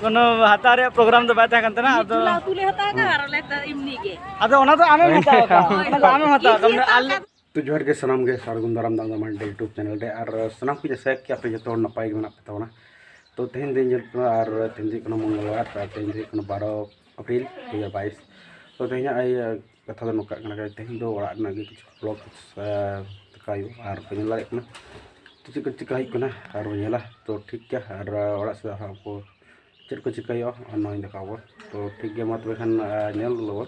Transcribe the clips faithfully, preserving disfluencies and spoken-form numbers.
ᱠᱳᱱᱳ ᱦᱟᱛᱟᱣ ᱨᱮᱭᱟᱜ ᱯᱨᱳᱜᱨᱟᱢ ᱫᱚ ᱵᱟᱭ ᱛᱟᱦᱮᱸ ᱠᱟᱱ ᱛᱟᱦᱮᱱᱟ᱾ ᱟᱫᱚ ᱪᱩᱞᱦᱟᱹ ᱩᱛᱩ ᱞᱮ ᱦᱟᱛᱟᱣ ᱠᱟᱜᱼᱟ ᱟᱨ ᱟᱞᱮ ᱫᱚ ᱮᱢᱱᱤ ᱜᱮ᱾ ᱟᱫᱚ ᱚᱱᱟ ᱫᱚ ᱟᱢᱮᱢ ᱦᱟᱛᱟᱣ ᱠᱟᱜᱼᱟ, ᱚᱱᱟ ᱫᱚ ᱟᱢᱮᱢ ᱦᱟᱛᱟᱣ ᱠᱟᱜᱼᱟ᱾ ᱢᱟᱱᱮ ᱟᱞᱮ ᱛᱚ ᱡᱚᱦᱟᱨ ᱜᱮ ᱥᱟᱱᱟᱢ ᱜᱮ, ᱥᱟᱨᱜᱩᱱ ᱫᱟᱨᱟᱢ ᱫᱟᱫᱟ ᱢᱟᱱᱰᱤ YouTube ᱪᱮᱱᱮᱞ ᱨᱮ᱾ ᱟᱨ ᱥᱟᱱᱟᱢ ᱠᱚᱧ ᱟᱥᱟᱭᱟ ᱠᱤ ᱟᱯᱮ ᱡᱚᱛᱚ ᱦᱚᱲ ᱱᱟᱯᱟᱭ ᱜᱮ ᱢᱮᱱᱟᱜ ᱯᱮ ᱛᱟᱵᱚᱱᱟ᱾ ᱛᱚ ᱛᱮᱦᱮᱧ ᱫᱚ ᱧᱮᱞ ᱯᱮ, ᱟᱨ ᱛᱮᱦᱮᱧ ᱫᱚ ᱦᱩᱭᱩᱜ ᱠᱟᱱᱟ ᱢᱚᱝᱜᱚᱞᱵᱟᱨ, ᱟᱨ ᱛᱮᱦᱮᱧ ᱫᱚ ᱦᱩᱭᱩᱜ ᱠᱟᱱᱟ ᱵᱟᱨᱚ ᱮᱯᱨᱤᱞ ᱫᱩ ᱦᱟᱡᱟᱨ ᱵᱟᱭᱤᱥ᱾ ᱛᱚ ᱛᱮᱦᱮᱧᱟᱜ ᱤᱭᱟᱹ ᱠᱟᱛᱷᱟ ᱫᱚ ᱱᱚᱝᱠᱟᱜ ᱠᱟᱱᱟ, ᱛᱮᱦᱮᱧ ᱫᱚ ᱚᱲᱟᱜ ᱨᱮᱱᱟᱜ ᱜᱮ ᱠᱤᱪᱷᱩ ᱵᱞᱚᱜ ᱫᱮᱠᱷᱟᱣ ᱦᱩᱭᱩᱜᱼᱟ, ᱟᱨ ᱯᱮ ᱧᱮᱞ ᱫᱟᱲᱮᱭᱟᱜ ᱠᱟᱱᱟ ᱛᱚ ᱪᱮᱫ ᱠᱚ ᱪᱤᱠᱟ ᱦᱩᱭᱩᱜ ᱠᱟᱱᱟ, ᱟᱨ ᱵᱚᱱ ᱧᱮᱞᱟ᱾ ᱛᱚ ᱴᱷᱤᱠ ᱜᱮᱭᱟ, ᱟᱨ ᱚᱲᱟᱜ ᱥᱮᱫ ᱦᱟᱸᱜ ᱠᱚ ᱪᱮᱫ ᱠᱚ ᱪᱤᱠᱟᱹᱭᱟ ᱚᱱᱟᱧ ᱫᱮᱠᱷᱟᱣ ᱟᱵᱚᱱ᱾ ᱛᱚ ᱴᱷᱤᱠ ᱜᱮᱭᱟ, ᱢᱟ ᱛᱚᱵᱮ ᱠᱷᱟᱱ, ᱟᱨ ᱧᱮᱞ ᱞᱮᱵᱚᱱ᱾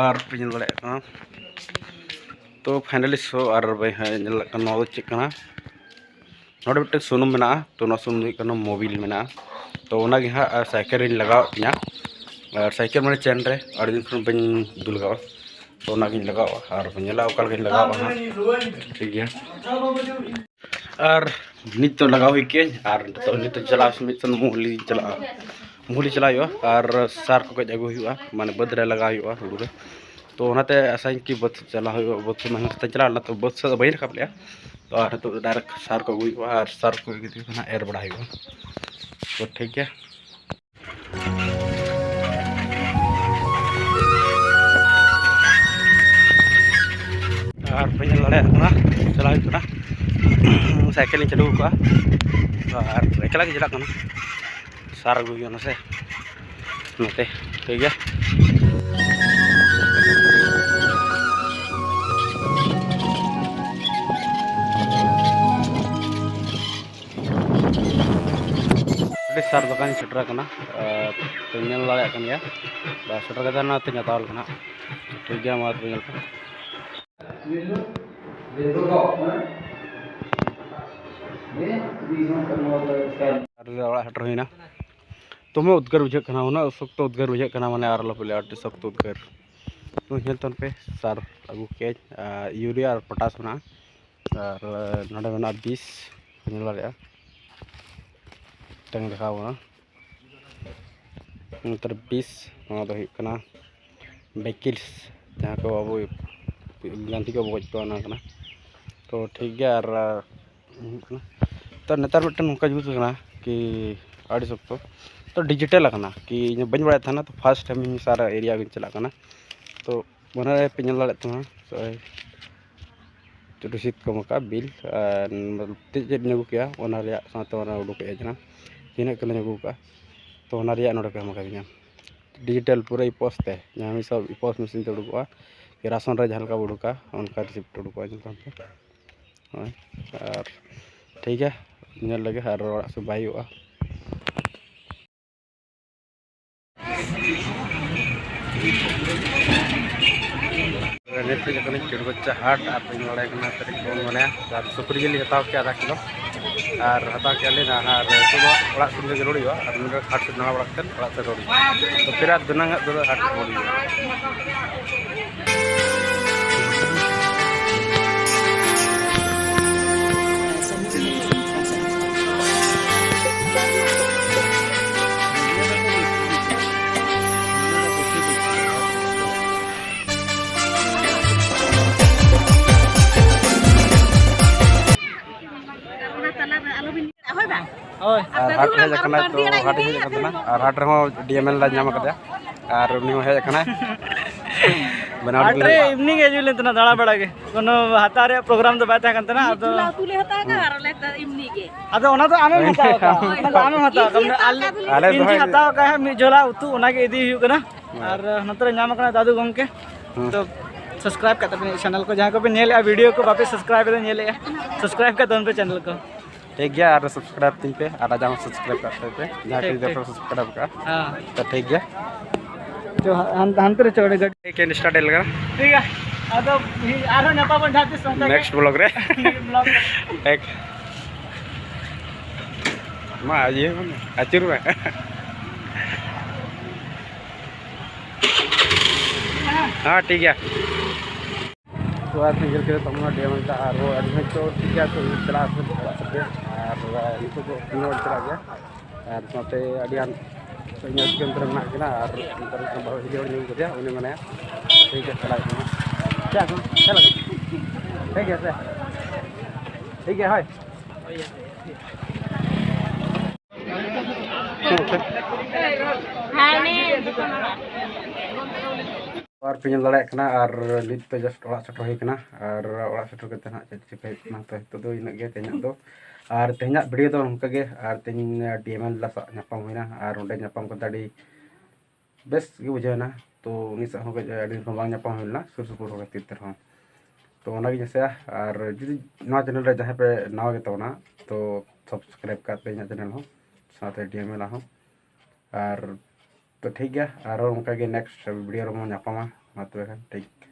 ᱟᱨ ᱯᱮ ᱧᱮᱞ ᱫᱟᱲᱮᱭᱟᱜ ᱠᱟᱱᱟ, ᱛᱚ finally so, ᱟᱨ ᱵᱟᱹᱭ ᱦᱟᱸᱜ ᱧᱮᱞ ᱫᱟᱲᱮᱭᱟᱜ ᱠᱟᱱᱟ ᱱᱚᱣᱟ ᱫᱚ ᱪᱮᱫ ᱠᱟᱱᱟ᱾ ᱱᱚᱰᱮ ᱢᱤᱫᱴᱮᱱ ᱥᱩᱱᱩᱢ ᱢᱮᱱᱟᱜᱼᱟ, ᱛᱚ ᱱᱚᱣᱟ ᱥᱩᱱᱩᱢ ᱫᱚ ᱦᱩᱭᱩᱜ ᱠᱟᱱᱟ ᱢᱳᱵᱤᱞ ᱢᱮᱱᱟᱜᱼᱟ᱾ ᱛᱚ ᱚᱱᱟᱜᱮ ᱦᱟᱸᱜ, ᱟᱨ, ᱥᱟᱭᱠᱮᱞ ᱨᱤᱧ ᱞᱟᱜᱟᱣᱮᱫ ᱛᱤᱧᱟᱹ, ᱟᱨ ᱥᱟᱭᱠᱮᱞ ᱢᱟᱱᱮ ᱪᱮᱱ ᱨᱮ ᱟᱹᱰᱤ ᱫᱤᱱ ᱠᱷᱚᱱ ᱵᱟᱹᱧ ᱫᱩᱞ ᱞᱟᱜᱟᱣᱟ, ᱛᱚ ᱚᱱᱟᱜᱤᱧ ᱞᱟᱜᱟᱣᱟ ᱟᱨ ᱧᱮᱞᱟ ᱚᱠᱟ ᱞᱮᱠᱟᱧ ᱞᱟᱜᱟᱣᱟ ᱦᱟᱸᱜ᱾ ᱴᱷᱤᱠ ᱜᱮᱭᱟ, ᱟᱨ ᱱᱤᱛ ᱫᱚ ᱞᱟᱜᱟᱣ ᱦᱩᱭ ᱠᱮᱫᱟᱹᱧ, ᱟᱨ ᱱᱤᱛᱚᱜ, ᱱᱤᱛᱚᱜ ᱪᱟᱞᱟᱣ ᱢᱤᱫ ᱥᱮᱱ ᱢᱩᱦᱞᱤ ᱪᱟᱞᱟᱜᱼᱟ, ᱢᱩᱦᱞᱤ ᱪᱟᱞᱟᱜ ᱦᱩᱭᱩᱜᱼᱟ, ᱟᱨ ᱥᱟᱨ ᱠᱚ ᱠᱟᱹᱡ ᱟᱹᱜᱩ ᱦᱩᱭᱩᱜᱼᱟ, ᱢᱟᱱᱮ ᱵᱟᱹᱫᱽ ᱨᱮ ᱞᱟᱜᱟᱣ ᱦᱩᱭᱩᱜᱼᱟ ᱦᱩᱲᱩ ᱨᱮ᱾ ᱛᱚ ᱚᱱᱟᱛᱮ ᱟᱥᱟᱧ ᱠᱤ ᱵᱟᱹᱫᱽ ᱪᱟᱞᱟᱣ ᱦᱩᱭᱩᱜᱼᱟ, ᱵᱟᱹᱫᱽ ᱥᱮᱫ ᱢᱟᱲᱟᱝ ᱥᱮᱫ ᱪᱟᱞᱟᱣ ᱞᱮᱱᱟ, ᱛᱚ ᱵᱟᱹᱫᱽ ᱥᱮᱫ ᱫᱚ ᱵᱟᱹᱧ ᱨᱟᱠᱟᱵ ᱞᱮᱜᱼᱟ᱾ ᱛᱚ ᱟᱨ ᱱᱤᱛᱚᱜ ᱫᱚ direct ᱥᱟᱨ ᱠᱚ ᱟᱹᱜᱩ ᱦᱩᱭᱩᱜᱼᱟ, ᱟᱨ ᱥᱟᱨ ᱠᱚ ᱤᱫᱤ ᱠᱟᱛᱮ ᱦᱟᱸᱜ ᱮᱨ ᱵᱟᱲᱟ ᱦᱩᱭᱩᱜᱼᱟ᱾ ᱛᱚ ᱴᱷᱤᱠ ᱜᱮᱭᱟ, ᱟᱨ ᱯᱮ ᱧᱮᱞ ᱫᱟᱲᱮᱭᱟᱜ ᱠᱟᱱᱟ, ᱪᱟᱞᱟᱣ ᱦᱩᱭᱩᱜ ᱠᱟᱱᱟ, ᱥᱟᱭᱠᱮᱞ ᱤᱧ ᱪᱟᱹᱞᱩ ᱟᱠᱟᱫᱼᱟ, ᱟᱨ ᱮᱠᱞᱟ ᱜᱮ ᱪᱟᱞᱟᱜ ᱠᱟᱱᱟ᱾ ᱥᱟᱨ ᱟᱹᱜᱩ ᱦᱩᱭᱩᱜᱼᱟ ᱱᱟᱥᱮ ᱱᱚᱛᱮ, ᱴᱷᱤᱠ ᱜᱮᱭᱟ᱾ ᱟᱹᱰᱤ ᱥᱟᱨ ᱫᱚᱠᱟᱱ ᱥᱮᱴᱮᱨ ᱟᱠᱟᱱᱟ, ᱟᱨ ᱯᱮ ᱧᱮᱞ ᱫᱟᱲᱮᱭᱟᱜ ᱠᱟᱱ ᱜᱮᱭᱟ, ᱵᱟ ᱥᱮᱴᱮᱨ ᱠᱟᱛᱮ ᱱᱚᱛᱮᱧ ᱦᱟᱛᱟᱣ ᱞᱮᱠᱟᱱᱟ᱾ ᱴᱷᱤᱠ ᱜᱮᱭᱟ, ᱢᱟ ᱛᱚᱵᱮ ᱧᱮᱞ ᱯᱮ᱾ ᱟᱨ ᱚᱲᱟᱜ ᱥᱮᱴᱮᱨ ᱦᱩᱭᱱᱟ᱾ ᱫᱚᱢᱮ ᱩᱫᱽᱜᱟᱹᱨ ᱵᱩᱡᱷᱟᱹᱜ ᱠᱟᱱᱟ, ᱩᱱᱟᱹᱜ ᱥᱚᱠᱛᱚ ᱩᱫᱽᱜᱟᱹᱨ ᱵᱩᱡᱷᱟᱹᱜ ᱠᱟᱱᱟ, ᱢᱟᱱᱮ ᱟᱨ ᱟᱞᱚᱯᱮ ᱞᱟᱹᱭᱟ, ᱟᱹᱰᱤ ᱥᱚᱠᱛᱚ ᱩᱫᱽᱜᱟᱹᱨ᱾ ᱛᱚ ᱧᱮᱞ ᱛᱟᱵᱚᱱ ᱯᱮ, ᱥᱟᱨ ᱟᱹᱜᱩ ᱠᱮᱫ, ᱟᱨ ᱤᱭᱩᱨᱤᱭᱟ ᱟᱨ ᱯᱚᱴᱟᱥ ᱢᱮᱱᱟᱜᱼᱟ, ᱟᱨ ᱱᱚᱰᱮ ᱢᱮᱱᱟᱜᱼᱟ ᱵᱤᱥ, ᱧᱮᱞ ᱫᱟᱲᱮᱭᱟᱜᱼᱟ, ᱢᱤᱫᱴᱟᱝ ᱫᱮᱠᱷᱟᱣ ᱠᱟᱱᱟ᱾ ᱱᱚᱛᱮ ᱨᱮ ᱵᱤᱥ, ᱱᱚᱣᱟ ᱫᱚ ᱦᱩᱭᱩᱜ ᱠᱟᱱᱟ ᱵᱮᱠᱤᱞᱥ, ᱡᱟᱦᱟᱸ ᱠᱚ ᱟᱵᱚ ᱜᱟᱱᱫᱷᱤ ᱠᱚ ᱜᱚᱡ ᱠᱚᱣᱟ, ᱚᱱᱟ ᱠᱟᱱᱟ᱾ ᱛᱚ ᱴᱷᱤᱠ ᱜᱮᱭᱟ, ᱟᱨ, ᱟᱨ ᱦᱩᱭᱩᱜ ᱠᱟᱱᱟ ᱛᱚ ᱱᱮᱛᱟᱨ ᱢᱤᱫᱴᱮᱱ ᱱᱚᱝᱠᱟ ᱡᱩᱛ ᱠᱟᱱᱟ ᱠᱤ ᱟᱹᱰᱤ ᱥᱚᱠᱛᱚ, ᱛᱚ ᱰᱤᱡᱤᱴᱟᱞ ᱟᱠᱟᱱᱟ ᱠᱤ ᱤᱧ ᱵᱟᱹᱧ ᱵᱟᱲᱟᱭ ᱛᱟᱦᱮᱱᱟ᱾ ᱛᱚ ᱯᱷᱟᱥᱴ ᱴᱟᱭᱤᱢ ᱤᱧ ᱥᱟᱨᱟ ᱮᱨᱤᱭᱟ ᱜᱤᱧ ᱪᱟᱞᱟᱜ ᱠᱟᱱᱟ᱾ ᱛᱚ ᱚᱱᱟ ᱨᱮ ᱯᱮ ᱧᱮᱞ ᱫᱟᱲᱮᱭᱟᱜ ᱛᱟᱢᱟ᱾ ᱛᱚ ᱨᱤᱥᱤᱴ ᱠᱚ ᱮᱢ ᱟᱠᱟᱫᱼᱟ, ᱵᱤᱞ, ᱟᱨ ᱪᱮᱫ ᱪᱮᱫ ᱤᱧ ᱟᱹᱜᱩ ᱠᱮᱜᱼᱟ ᱚᱱᱟ ᱨᱮᱭᱟᱜ ᱥᱟᱶᱛᱮ ᱚᱱᱟ ᱩᱰᱩᱠᱮᱜᱼᱟ ᱡᱟᱦᱟᱸ ᱛᱤᱱᱟᱹᱜ ᱠᱤᱞᱳᱧ ᱟᱹᱜᱩ ᱠᱟᱜᱼᱟ᱾ ᱛᱚ ᱚᱱᱟ ᱨᱮᱭᱟᱜ ᱱᱚᱰᱮ ᱠᱚ ᱮᱢ ᱟᱠᱟᱫᱤᱧᱟ ᱰᱤᱡᱤᱴᱟᱞ ᱯᱩᱨᱟᱹ ᱤᱯᱚᱥ ᱛᱮ, ᱡᱟᱦᱟᱸ ᱢᱤᱫ ᱥᱚ ᱤᱯᱚᱥ ᱢᱮᱥᱤᱱ ᱛᱮ ᱩᱰᱩᱠᱚᱜᱼᱟ, ᱨᱟᱥᱚᱱ ᱨᱮ ᱡᱟᱦᱟᱸ ᱞᱮᱠᱟ ᱵᱚ ᱩᱰᱩᱠᱟ ᱚᱱᱠᱟ ᱨᱤᱥᱤᱯᱴ ᱩᱰᱩᱠᱚᱜᱼᱟ ᱧᱮᱞ ᱛᱟᱢ ᱯᱮ᱾ ᱦᱳᱭ, ᱟᱨ ᱴᱷᱤᱠ ᱜᱮᱭᱟ, ᱧᱮᱞ ᱞᱮᱜᱮ ᱟᱨ ᱚᱲᱟᱜ ᱥᱮᱫ ᱵᱟᱭ ᱦᱩᱭᱩᱜᱼᱟ᱾ ᱱᱤᱛ ᱦᱮᱡ ᱟᱠᱟᱱᱟᱹᱧ ᱪᱩᱲᱵᱟᱪᱪᱟ ᱦᱟᱴ ᱟᱨ ᱵᱟᱹᱧ ᱵᱟᱲᱟᱭ ᱠᱟᱱᱟ ᱛᱟᱹᱨᱤᱠᱷ ᱵᱚᱱ ᱢᱟᱱᱟᱭᱟ᱾ ᱟᱨ ᱥᱩᱠᱨᱤ ᱡᱤᱞ ᱤᱧ ᱦᱟᱛᱟᱣ ᱠᱮᱫᱟ ᱟᱫᱷᱟ ᱠᱤᱞᱳ ᱟᱨ ᱦᱟᱛᱟᱣ ᱠᱮᱫᱟ ᱞᱤᱧ ᱟᱨ ᱱᱤᱛᱚᱜ ᱫᱚ ᱚᱲᱟᱜ ᱥᱮᱫ ᱜᱮ ᱨᱩᱣᱟᱹᱲ ᱦᱩᱭᱩᱜᱼᱟ᱾ ᱟᱨ ᱱᱚᱰᱮ ᱦᱟᱴ ᱥᱮᱫ ᱫᱟᱬᱟ ᱵᱟᱲᱟ ᱠᱟᱛᱮᱫ ᱚᱲᱟᱜ ᱥᱮᱫ ᱨᱩᱣᱟᱹᱲ ᱦᱩᱭᱩᱜᱼᱟ᱾ ᱛᱚ ᱯᱷᱤᱨ ᱟᱨ ᱫᱷᱤᱱᱟᱹᱝ ᱦᱟᱸᱜ ᱫᱚ ᱦᱟᱴ ᱨᱩᱣᱟᱹᱲ ᱦᱩᱭᱩᱜᱼᱟ᱾ ᱦᱳᱭ᱾ ᱟᱨ ᱦᱟᱴ ᱦᱮᱡ ᱟᱠᱟᱱᱟ, ᱛᱚ ᱦᱟᱴ ᱦᱮᱡ ᱟᱠᱟᱱ ᱛᱟᱦᱮᱱᱟ ᱟᱨ ᱦᱟᱴ ᱨᱮᱦᱚᱸ ᱰᱤ ᱮᱢ ᱮᱞ ᱞᱮ ᱧᱟᱢ ᱟᱠᱟᱫᱮᱭᱟ ᱟᱨ ᱩᱱᱤ ᱦᱚᱸ ᱦᱮᱡ ᱟᱠᱟᱱᱟᱭ᱾ ᱵᱟᱱᱟᱨ ᱦᱟᱴ ᱨᱮ ᱮᱢᱱᱤ ᱜᱮ ᱦᱤᱡᱩᱜ ᱞᱮᱱ ᱛᱟᱦᱮᱱᱟ ᱫᱟᱬᱟ ᱵᱟᱲᱟ ᱜᱮ, ᱠᱳᱱᱳ ᱦᱟᱛᱟᱣ ᱨᱮᱭᱟᱜ ᱯᱨᱳᱜᱨᱟᱢ ᱫᱚ ᱵᱟᱭ ᱛᱟᱦᱮᱸ ᱠᱟᱱ ᱛᱟᱦᱮᱱᱟ᱾ ᱟᱫᱚ ᱡᱷᱚᱞᱟ ᱩᱛᱩ ᱞᱮ ᱦᱟᱛᱟᱣ ᱠᱟᱜᱼᱟ ᱟᱨ ᱟᱞᱮ ᱫᱚ ᱮᱢᱱᱤ ᱜᱮ᱾ ᱟᱫᱚ ᱚᱱᱟ ᱫᱚ ᱟᱢᱮᱢ ᱦᱟᱛᱟᱣ ᱟᱠᱟᱫᱼᱟ, ᱚᱱᱟ ᱫᱚ ᱟᱢᱮᱢ ᱦᱟᱛᱟᱣ ᱟᱠᱟᱫᱼᱟ᱾ ᱟᱞᱮ ᱤᱧ ᱫᱚ ᱡᱮ ᱦᱟᱛᱟᱣ ᱟᱠᱟᱫᱼᱟ ᱢᱤᱫ ᱡᱷᱚᱞᱟ ᱩᱛᱩ, ᱚᱱᱟᱜᱮ ᱤᱫᱤ ᱦᱩᱭᱩᱜ ᱠᱟᱱᱟ᱾ ᱦᱮᱸ᱾ ᱟᱨ ᱱᱚᱛᱮ ᱨᱮ ᱧᱟᱢ ᱟᱠᱟᱱᱟ ᱫᱟᱫᱩ ᱜᱚᱢᱠᱮ᱾ ᱦᱮᱸ᱾ ᱛᱚ ᱥᱟᱵᱥᱠᱨᱟᱭᱤᱵ ᱠᱟᱜ ᱛᱟᱵᱚᱱᱟ ᱪᱮᱱᱮᱞ ᱠᱚ, ᱡᱟᱦᱟᱸᱭ ᱠᱚᱯᱮ ᱧᱮᱞᱮᱫᱼᱟ ᱵᱷᱤᱰᱤᱭᱳ ᱠᱚ ᱵᱟᱯᱮ ᱥᱟᱵᱥᱠᱨᱟᱭᱤᱵ ᱮᱫᱟ ᱧᱮᱞᱮᱫᱼᱟ, ᱥᱟᱵᱥᱠᱨᱟᱭᱤᱵ ᱠᱟᱜ ᱛᱟᱵᱚᱱ ᱯᱮ ᱪᱮᱱᱮᱞ ᱠᱚ᱾ ᱴᱷᱤᱠ ᱜᱮᱭᱟ, ᱟᱨ ᱥᱟᱵᱥᱠᱨᱟᱭᱤᱵ ᱛᱤᱧ ᱯᱮ ᱟᱨ ᱟᱡᱟᱜ ᱦᱚᱸ ᱥᱟᱵᱥᱠᱨᱟᱭᱤᱵ ᱠᱟᱜ ᱛᱟᱭ ᱯᱮ, ᱡᱟᱦᱟᱸᱭ ᱴᱷᱤᱠ, ᱠᱚ ᱴᱷᱤᱠ᱾ ᱵᱟᱯᱮ ᱥᱟᱵᱥᱠᱨᱟᱭᱤᱵ ᱠᱟᱜᱼᱟ᱾ ᱦᱮᱸ᱾ ᱛᱚ ᱴᱷᱤᱠ ᱜᱮᱭᱟ᱾ ᱪᱚ, ᱦᱟᱱ-, ᱦᱟᱱᱛᱮ ᱨᱮ ᱪᱚ, ᱚᱸᱰᱮ ᱜᱟᱹᱰᱤ᱾ ᱴᱷᱤᱠ ᱜᱮᱭᱟ, ᱤᱱᱥᱴᱟ ᱰᱮᱞ ᱠᱟᱱᱟ᱾ ᱴᱷᱤᱠ ᱜᱮᱭᱟ, ᱟᱫᱚ ᱟᱨᱦᱚᱸ ᱧᱟᱯᱟᱢ ᱵᱚᱱ ᱡᱟᱦᱟᱸ ᱛᱤᱥ ᱚᱱᱠᱟ ᱜᱮ᱾ ᱱᱮᱠᱥᱴ ᱵᱞᱚᱜ ᱨᱮ᱾ ᱵᱞᱚᱜ ᱨᱮ᱾ ᱴᱷᱤᱠ᱾ ᱢᱟ ᱤᱭᱟᱹ ᱢᱮ, ᱟᱹᱪᱩᱨ ᱢᱮ᱾ ᱦᱮᱸ, ᱴᱷᱤᱠ ᱜᱮᱭᱟ᱾ ᱛᱚ, ᱟᱨ ᱥᱮᱸᱜᱮᱞ ᱠᱮᱫ ᱛᱟᱵᱚᱱᱟ ᱰᱮᱢ ᱚᱱᱠᱟ ᱟᱨᱦᱚᱸ ᱟᱹᱰᱤ ᱦᱚᱭᱛᱳ ᱴᱷᱤᱠ ᱜᱮᱭᱟ, ᱛᱚ ᱪᱟᱞᱟᱜ ᱟᱯᱮ ᱚᱲᱟᱜ ᱥᱮᱫ ᱜᱮ᱾ ᱟᱨ ᱱᱤᱛᱚᱜ ᱫᱚ ᱤᱧ ᱦᱚᱸ ᱪᱟᱞᱟᱜ ᱜᱮᱭᱟ᱾ ᱟᱨ ᱥᱟᱶᱛᱮ ᱟᱹᱰᱤ ᱜᱟᱱ ᱤᱧᱟᱹᱜ ᱡᱤᱭᱚᱱ ᱨᱮ ᱢᱮᱱᱟᱜ ᱠᱤᱱᱟ᱾ ᱟᱨ ᱱᱮᱛᱟᱨ ᱵᱟᱹᱦᱩ ᱦᱤᱞᱤ ᱦᱚᱲ ᱧᱩ ᱠᱮᱫᱮᱭᱟ, ᱩᱱᱤ ᱢᱮᱱᱟᱭᱟ ᱴᱷᱤᱠ ᱜᱮᱭᱟ, ᱪᱟᱞᱟᱜ ᱠᱟᱱᱟ᱾ ᱪᱮᱫ ᱟᱠᱚ? ᱪᱮᱫ ᱞᱟᱹᱜᱤᱫ? ᱴᱷᱤᱠ ᱜᱮᱭᱟ ᱥᱮ? ᱴᱷᱤᱠ ᱜᱮᱭᱟ, ᱦᱳᱭ᱾ ᱟᱨ ᱯᱮ ᱧᱮᱞ ᱫᱟᱲᱮᱭᱟᱜ ᱠᱟᱱᱟ, ᱟᱨ ᱱᱤᱛ ᱫᱚ just ᱚᱲᱟᱜ ᱥᱮᱴᱮᱨ ᱦᱩᱭ ᱠᱟᱱᱟ᱾ ᱟᱨ ᱚᱲᱟᱜ ᱥᱮᱴᱮᱨ ᱠᱟᱛᱮ ᱦᱟᱸᱜ ᱪᱮᱫ ᱪᱤᱠᱟᱹ ᱦᱩᱭᱩᱜ ᱠᱟᱱᱟ, ᱛᱚ ᱱᱤᱛᱚᱜ ᱫᱚ ᱤᱱᱟᱹᱜ ᱜᱮ ᱛᱮᱦᱮᱧᱟᱜ ᱫᱚ᱾ ᱟᱨ ᱛᱮᱦᱮᱧᱟᱜ video ᱫᱚ ᱱᱚᱝᱠᱟ ᱜᱮ᱾ ᱟᱨ ᱛᱮᱦᱮᱧ D M L ᱫᱟ ᱥᱟᱶ ᱧᱟᱯᱟᱢ ᱦᱩᱭᱱᱟ, ᱟᱨ ᱚᱸᱰᱮ ᱧᱟᱯᱟᱢ ᱠᱟᱛᱮ ᱟᱹᱰᱤ ᱵᱮᱥ ᱜᱮ ᱵᱩᱡᱷᱟᱹᱣ ᱮᱱᱟ᱾ ᱛᱚ ᱩᱱᱤ ᱥᱟᱶ ᱦᱚᱸ ᱠᱟᱹᱡ ᱟᱹᱰᱤ ᱫᱤᱱ ᱠᱷᱚᱱ ᱵᱟᱝ ᱧᱟᱯᱟᱢ ᱦᱩᱭ ᱞᱮᱱᱟ, ᱥᱩᱨ ᱥᱩᱯᱩᱨ ᱦᱚᱲ ᱠᱷᱟᱹᱛᱤᱨ ᱛᱮ ᱨᱮᱦᱚᱸ᱾ ᱛᱚ ᱚᱱᱟᱜᱤᱧ ᱟᱥᱟᱭᱟ, ᱟᱨ ᱡᱩᱫᱤ ᱱᱚᱣᱟ channel ᱨᱮ ᱡᱟᱦᱟᱸᱭ ᱯᱮ ᱱᱟᱣᱟ ᱜᱮ ᱛᱟᱵᱚᱱᱟ, ᱛᱚ subscribe ᱠᱟᱜ ᱯᱮ ᱤᱧᱟᱹᱜ channel ᱦᱚᱸ, ᱥᱟᱶᱛᱮ D M L ᱦᱚᱸ᱾ ᱟᱨ ᱛᱚ ᱴᱷᱤᱠ ᱜᱮᱭᱟ, ᱟᱨᱦᱚᱸ ᱚᱱᱠᱟ ᱜᱮ next video ᱨᱮᱵᱚᱱ ᱧᱟᱯᱟᱢᱟ᱾ ᱢᱟ ᱛᱚᱵᱮ ᱠᱷᱟᱱ ᱴᱷᱤᱠ᱾